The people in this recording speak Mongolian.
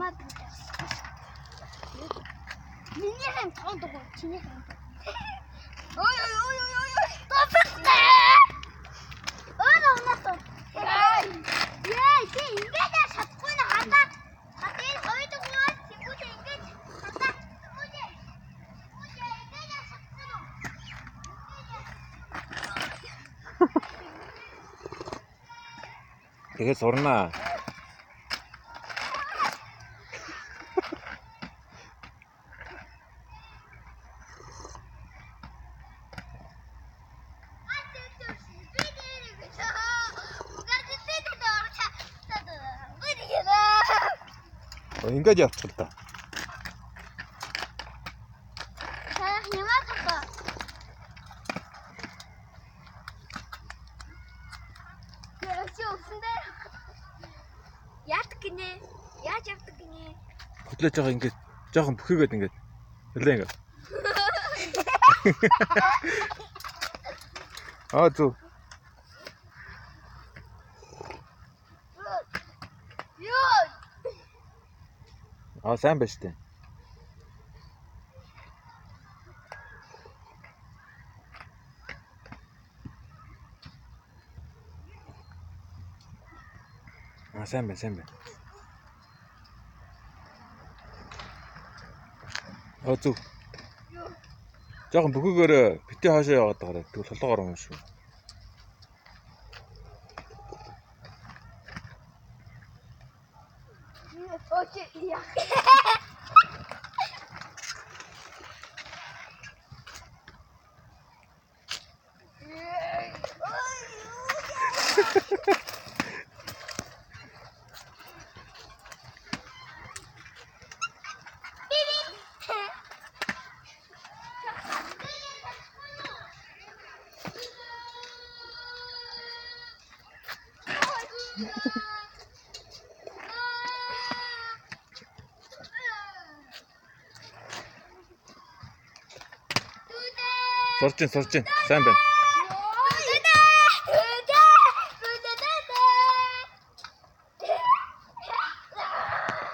Чамаад явсан. Миний хэм тоон дугуй, чиний хэм. Ой ой ой ой ой. Тосгоо. Өөр унаас. Яа, чи ингэж чадахгүй нэ хадаа. Хадаа энэ хоёр дугуй тэнгуүлээ ингэж хадаа. Тэнгуүлээ. Тэнгуүлээ ингэж чадахгүй нэ. Тэгээд сурнаа. Ингээд явчих л да. Яадаг гинэ? Яаж явдаг гинэ? Хөтлөөж байгаа ингээд жоохон бүхийгээд ингээд. Нэлээ ингээд. Аа зү. Йоо. Аа сайн байна штэ. Аа сайн байна, сайн байна. Аа зү. Жохон бүхүүгээр бити хаашаа яваад байгаа. Тэгвэл толгоор юм шүү. Окей, яа. Сурж гин, сурж гин. Сайн байна.